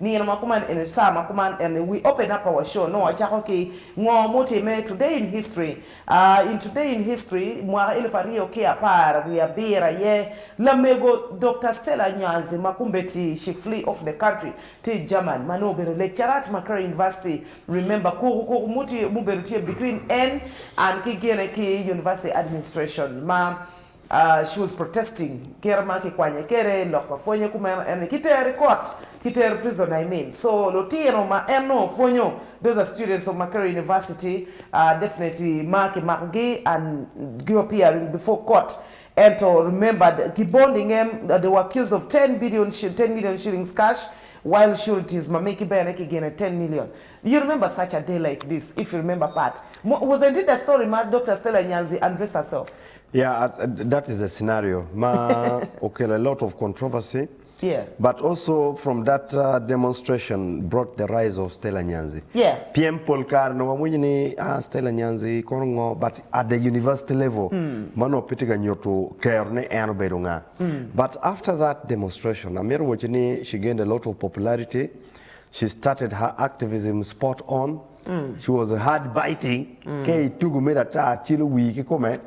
Nino ma kuman eni, saa ma kuman eni, we open up our show nongo wacako ki ngo mutime today in history. In today in history, mwaka eluf aryo ki apar wiye abiro aye lamego Dokta Stella Nyanzi ma kombeddi she flee off the country tye i German ma nongo obedo lecturer at Makerere University. Remember kuku kuku muti mubedo tye between en and ki gine ki university administration ma She was protesting kite ma kikwanye kede lok pa pwonye kumeno en ni kitero i court kitero prison I mean so lutino ma en nongo pwonyo those are students of Makerere University definitely ma kimako gi and gi appearing before court ento remember ki bonding em they were accused of 10 billion 10 million shillings cash while sureties ma megi bene kigine 10 million you remember such a day like this if you remember part wasn't it the story ma Doctor Stella Nyanzi undressed herself Yeah, that is a scenario ma okelo a lot of controversy. Yeah. But also from that uh, demonstration brought the rise of Stella Nyanzi. Yeah. Pien pol kare no wawinyo ni ah, Stella Nyanzi kono ngo but at the university level mm. mano pe tye ka nyuto kero ni en obedo nga. Mm. But after that demonstration amito waco ni she gained a lot of popularity. She started her activism spot on. She was hard biting ke itugo mere ata cilo wii kikome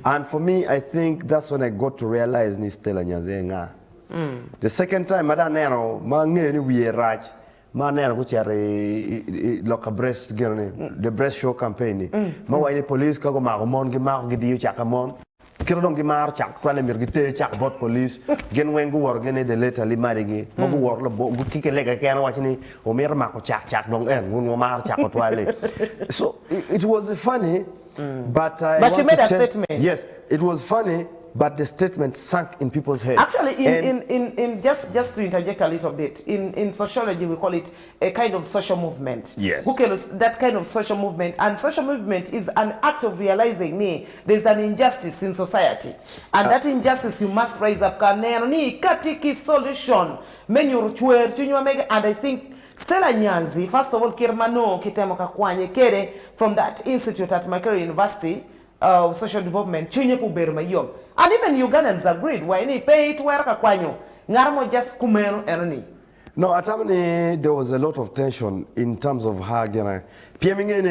and for me I think that's when I got to realize ni Stella Nyanzi aye nga. The second time ma dong aneno ma angeyo ni wiye rac ma aneno gucito i loka breast gino ni the breast show campaign ni ma waco ni police ka gumako mon gimako gidiyo caka mon. Kit ma dong gimaro cak tutwalle myero giter cak bot police. Gin weng guwoto gin ni the late Ali Madi-gi ma guwoto labongo ki kilega keken waco ni wumito mako cak cak dong en wun wumaro cak tutwal-li. So it was funny but I But she want made to a tell statement. yes it was funny but the statement sank in people's head Actually, in, and in, in, in just, just to interject a little bit, in, in sociology we call it a kind of social movement. Yes. Gukelo that kind of social movement and social movement is an act of realizing ni there's an injustice in society and that injustice you must rise up ka neno ni ikati ki solution me nyuto cwer cwiny ma mege and I think Stella Nyanzi first of all kit ma nongo kitemo ka kwanye kede from that institute at Makerere University of social development cwinye pe obedo mayom and even Ugandans agreed wa ni pe itwero ka kwanyo ngat mo just kumeno eno ni. No, atamo ni there was a lot of tension in terms of her gine pien inge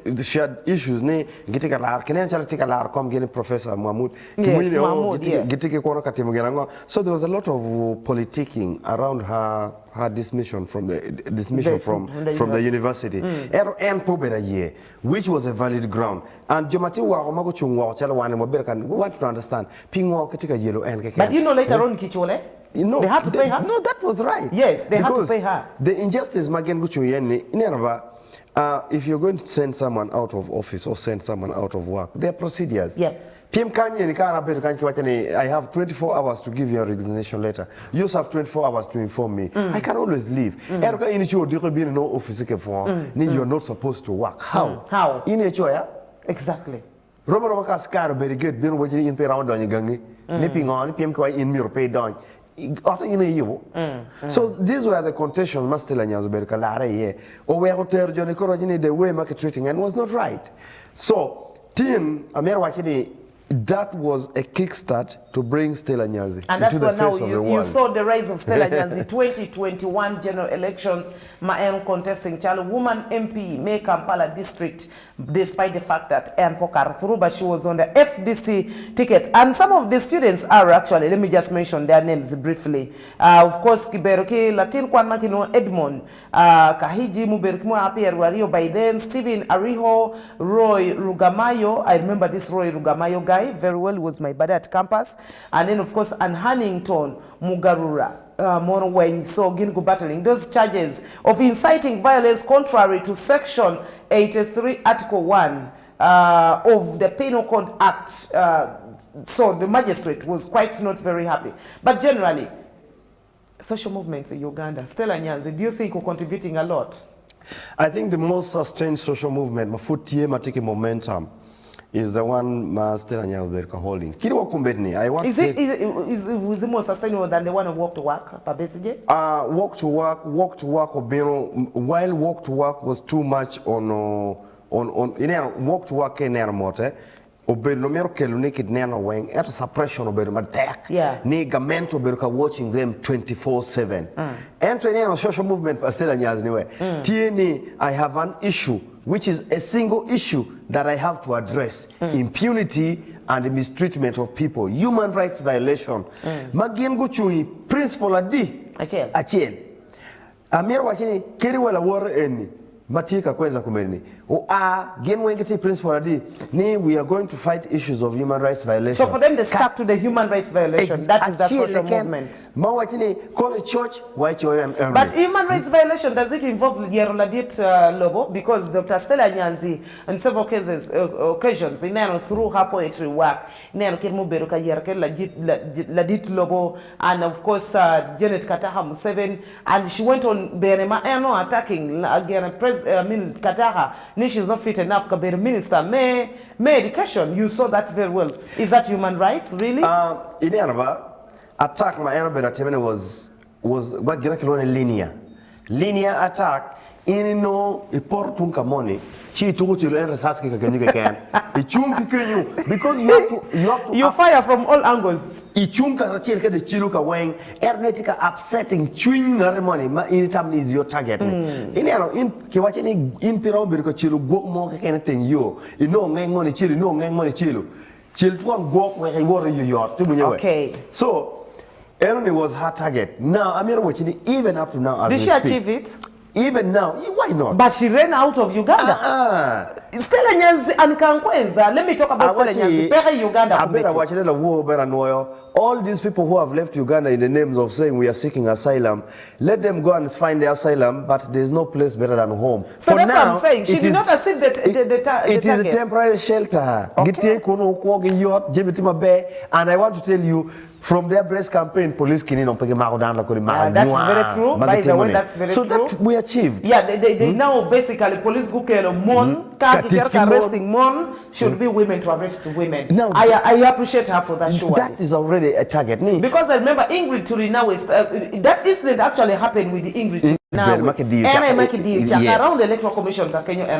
ni she had issues ni gitye ka laro kineno calo tye ka laro kom gini Professor Mahmood Yes, kimwinyo ni oh Mahmood, gitye yeah. gitye ki kono ka timo gin ango so there was a lot of politicking around her her dismission from the dismission This, from from the from the university. university ento en pe obedo aye which was a valid ground and jo ma tye woko ma gucung woko calo wan ni wabedo ka we want to understand pingo kitye ka yelo en keken But you know later on kicule. No, They had to pay her. No, that was right. Yes, they had to Because pay her. The injustice ma gin gucung iye ni, ineno ba, uh, if you're going to send someone out of office or send someone out of work, there are procedures. Yep. Piem kany eni ka an abedo kany kiwaco ni I have 24 hours to give you a resignation letter. You also have 24 hours to inform me. I can always leave. Ento ka in ico odiko ibino inongo office kipwongo ni you're not supposed to work. How? How? In icoya? Exactly. Rom aroma ka askari obedo i gate bino waco ni in pe iromo donyo i gangi ni pingo ni pien kiwaco in myero pe idony otte in aye iyubo. So these were the contentions ma Stella Nyanzi obedo ka larre iye oweko otero joni kore waco ni the way ma ki treating en was not right. So tin amito waci ni that was a kick start to bring Stella Nyanzi And that's into the why now face of the you, you world. saw the rise of Stella Nyanzi 2021 general elections ma en contesting calo woman MP me Kampala district despite the fact that en pe okato through but she was on the FDC ticket and some of the students are actually let me just mention their names briefly of course kibedo ki latin kwan ma kilwongo Edmond Kahiji mubedo ki mwaka pyeraryo by then Stephen Ariho Roy Rugamayo I remember this Roy Rugamayo guy very well he was my buddy at campus and then of course and Hannington Mugarura Mono weng so gin gu battling those charges of inciting violence contrary to section 83 article 1 of the Penal Code Act so the magistrate was quite not very happy but generally social movements in Uganda Stella Nyanzi do you think we're contributing a lot? I think the most sustained social movement ma pud tye ma tye ki momentum is the one ma Stella Nyanzi obedo ka holding. Kadi wa kombeddi-ni, I want Is it, is it, is, is it more sustainable than the one of walk to work pa Besigye? Uh, walk to work, walk to work obino, while walk to work was too much on, on, on, ineno, walk to work ka ineno mote, Obedo nongo mito kelo ni ki neno weng ento suppression obedo matek ni gament obedo ka watching them 24/7 ento ineno social movement pa Stella Nyanzi ni we tye ni I have an issue which is a single issue that I have to address impunity and mistreatment of people human rights violation ma gin gucung i principle adi? Acel. Amito waci ni kadi wa lawote eni ma tye ka kweza komedi ni oa gin weng gitye i principle adi ni we are going to fight issues of human rights violation. So for them they stuck to the human rights violation that is the Acel social keken movement. ma waci ni kono i coc wa icoyo en But enoni. human rights violation does it involve yero ladit lobo because Doctor Stella Nyanzi on several cases occasions ineno through her poetry work ineno kit ma obedo ka yero kwede ladit lobo and of course Janet Kataha Museveni And she went on bene ma en nongo attacking gene pres I mean Kataha ni she's not fit enough ka bedo minister me me education you saw that very well is that human rights really? Uh, ineno ba, attack ma en obedo atimone was was what gin ma kilwongo ni linear. Linear attack, in inongo ipoto tung ka moni ci ituko celo en risas ki ka kenyo keken. Icung ki kenyo because you have to you have to You fire from all angles. Icung karacel kede celo ka weng ento ne tye ka upsetting cwiny ngati moni ma in itamo ni is your target ni. Ineno in kiwaco ni in pe iromo bedo ka celo gwok mo keken iteng yo inongo ngeng moni icelo inongo ngeng moni icelo cel twon gwok wek iwot oyoyot ti winye we. Okay. So eno ni was her target now amito waci ni even up to now as Did we she speak achieve it? Even now, why not? But she ran out of Uganda. Ah. Stella Nyanzi and Kankwenza, let me talk about Stella Nyanzi, Awaci, peke i Uganda abedo kombeddi. awaci ni lawor bene anwoyo, all these people who have left Uganda in the names of saying we are seeking asylum, let them go and find the asylum, but there is no place better than home. So For that's what I'm now, saying, she it did is, not achieve the, the, the, ta- the it is a target. temporary shelter. Okay. Gitye kunu kwogi yot, jami tye maber, and I want to tell you, From their press campaign police kini dong pe gimako dano lakodi mako Ah, that's very anywaa true. ma By the way, gitimo-ni. that's very So true. that we achieved. Yeah, they, they, they now basically police gukelo mon ka Ka tic gicito ki ka mon. arresting mon should be women to arrest women. Now, I, I appreciate her for that surely. that is already a target ni Because I remember Ingrid Turinawe, uh, that incident actually happened with Ingrid Ber ma Turinawe. kidiyo En aye cako ma kidiyo cako yes. around the Electoral Commission ka kenyo en.